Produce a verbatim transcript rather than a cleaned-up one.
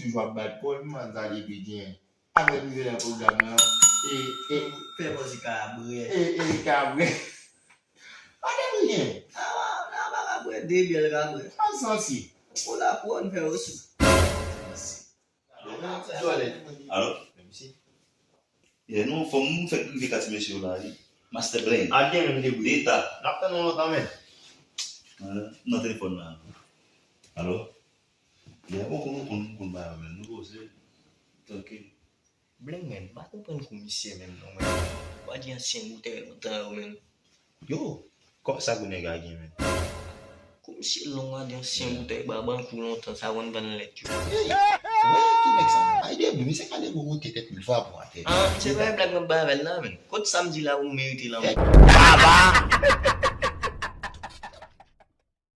Toujou ap bat kò l, m ann sa li pi gen. Avèk rive nan pwogram nan, e, e, Fè pòz li kabrè. e, e, kabrè. Pa gen anyen. Awa, nan pa kabrè, de byèl kabrè. Pa sansi. Ou la pou ann fè osou. Jòlè. Alo? Yeah, nou anfòm, nou fèk rive katye mesye yo la wi. Master Blaine. Al gen menm debri. Deta. N ap tann ou lontan men. Nan telefòn la. Alo? Yeah, ou konn, ou konn, ou konn bagay yo menm. Nou poze. Tranquille. Blaine, men, m pa konprann kou misye menm non, men. Ou pa di ansyen boutèy lontan yo, men. Yo, kòb sa gwo nèg la gen men. Kou misye long, a di ansyen boutèy, ba bankou lontan, sa konn vann lèt yo. Wè ki nèg sa. Ay debri, misye ka debri wote tèt mil fwa pou atè. Ah, se pa yon blag m ap bay avè l la, men. Kot sa m di la pou m merite lanmò?